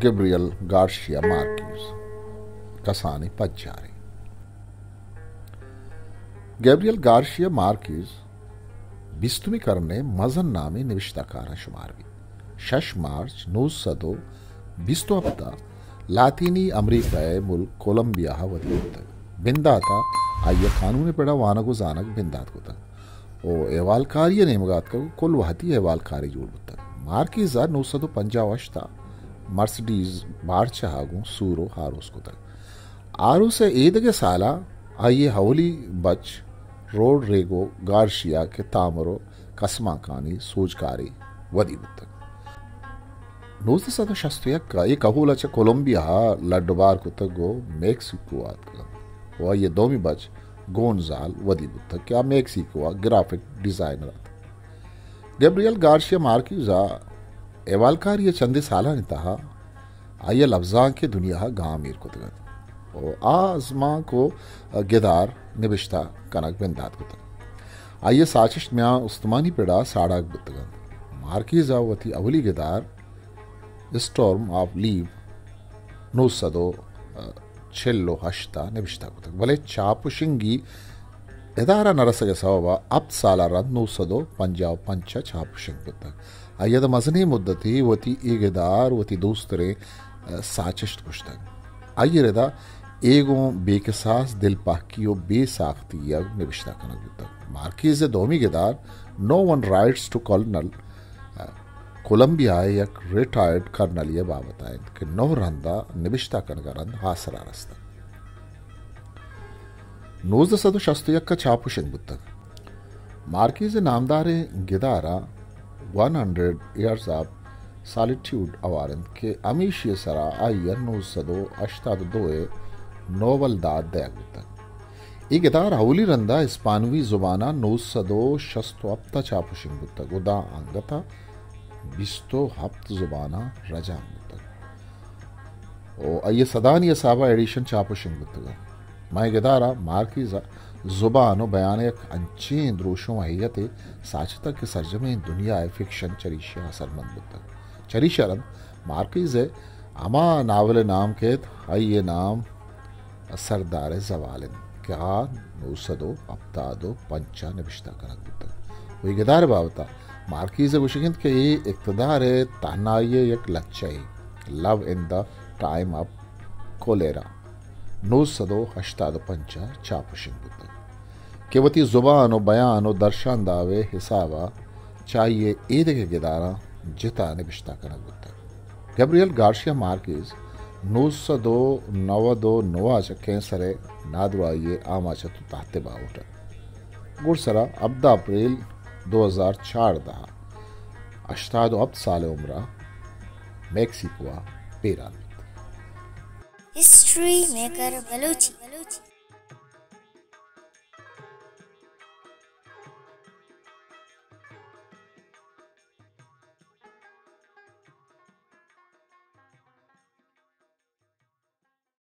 Gabriel Garcia مارکیز، کسانیں پجارے۔ گیبریل گارشیا مارکیز بیستمی کرن ءِ مزن نامیں نبشتہ کاراں شمار بیت۔ شش مارچ نو سد ءُ بیست ءُ ہپت ءَ لاطینی امریکہ ءِ ملک کولمبیا ءَ ودی بوتگ۔ بندات ءَ آئی ءَ قانون ءِ پڑ ءَ وانگ ءُ زانگ بندات کتگ ءُ احوالکاری ءِ نیمگ ءَ اتکگ ءُ کل وہدی احوالکارے جوڑ بوتگ۔ مارکیز ءَ نو سد ءُ پنجاہ ءُ ہشت ءَ مرسڈیز بارچہ ءَ گوں سور ءُ آروس کتگ۔ آروس ءِ ایدگہ سال ءَ آئی ءِ اولی بچ روڈریگو گارشیا کہ تامر ءُ کسمانکانی سوجکارے ودی بوتگ۔ نوزدہ سد ءُ شست ءُ یک ءَ اے کہول ءَ چہ کولمبیا ءَ لڈ ءُ بار کتگ ءُ میکسیکو ءَ اتکگ ءُ آئی ءِ دومی بچ گونزال ودی بوتگ کہ آ میکسیکو ءَ گرافک ڈیزائنر ات۔ گیبریل گارشیا مارکیز ءَ احوالکاری ءِ چندے سالانی تہا آئی ءَ لبزانک ءِ دنیا ءَ گام ایر کتگ ات ءُ آ ازمانک ءُ گدار نبشتہ کنگ بندات کتگ۔ آئی ءِ ساچشت میان استمانی پڑ ءَ ساڑاگ بوتگ انت۔ مارکیز ءَ وتی اولی گدار اسٹارم آف لیو نو سد ءُ چل ءُ ہشت ءَ نبشتہ کتگ، بلے چاپ ءُ شنگی ادارہ نہ رسگ ءِ سوب ءَ ہپت سال ءَ رند نو سد ءُ پنجاہ ءُ پنچ ءَ چاپ ءُ شنگ بوتگ۔ آئی ءَ داں مزنیں مدتے وتی اے گدار وتی دوستریں، ءَ، ساچشت کشتگ۔ آئی ءِ ردا اے گوں بے کساس دلپہکی ءُ بے ساختی ءَ نبشتہ کنگ بوتگ۔ مارکیز ءِ دومی گدار نو ون رائٹس ٹو کرنل، ءَ، کولمبیا ءِ یک ریٹائرڈ کرنلے ءِ بابت ءَ انت کہ نو رند ءَ نبشتہ کنگ ءَ رند آسر ءَ رستگ۔ نوزدہ سد ءُ شست ءُ یک ءَ چاپ ءُ شنگ بوتگ۔ مارکیز ءِ نامداریں گدار ءَ one hundred years of solitude ہوار انت کہ ہمیشی ءِ سرا آئی ءَ نو سد ءُ ہشتاد ءُ دو ءِ نوبل داد دئیگ بوتگ۔ اے گدار اولی رند ءَ اسپانوی زبان ءَ نو سد ءُ شست ءُ ہپت ءَ چاپ ءُ شنگ بوتگ ءُ داں انگت ءَ بیست ءُ ہپت زباناں رجانک بوتگ ءُ آئی ءِ سدانی حساب ءَ ایڈیشن چاپ ءُ شنگ بوتگ انت۔ مئے گدار ءَ مارکیز ءِ زبان ءُ بیان ءِ یک انچیں دروشم ءُ ہیئتے ساچتگ کہ سرجمیں دنیا ءِ فکشن چریشی ءَ اثرمند بوتگ۔ چریشی ءَ رند مارکیز ءِ ہما ناول ءِ نام کیت، آئی ءِ نام سردار زوال انت کہ آ نو سد ءُ ہپتاد ءُ پنچ ءَ نبشتہ کنگ بوتگ۔ ءُ اے گدار ءِ بابت ءَ مارکیز ءِ گوشگ انت کہ اے اقتدار ءِ تہنائی ءِ یک لچہ یے، لو ان دا ٹائم آف کولیرا، نو سد ءُ ہشتاد ءُ پنچ ءَ چاپ ءُ شنگ بوتگ کہ وتی زبان ءُ بیان ءُ درشانداو ءِ حساب ءَ چہ آئی ءِ ایدگہ گداراں جتا نبشتہ کنگ بوتگ۔ گبریل گارشیا مارکیز نو سد ءُ نود ءُ نو ءَ چہ کینسر ءِ نادراہی ءِ آماچ ات ءُ تہت ءِ باہوٹ ات۔ گڈسرا ہبدہ اپریل دو ہزار چاردہ ءَ ہشتاد ءُ ہپت سال ءِ عمر ءَ میکسیکو ءَ بیران بیت۔ History maker Balochi.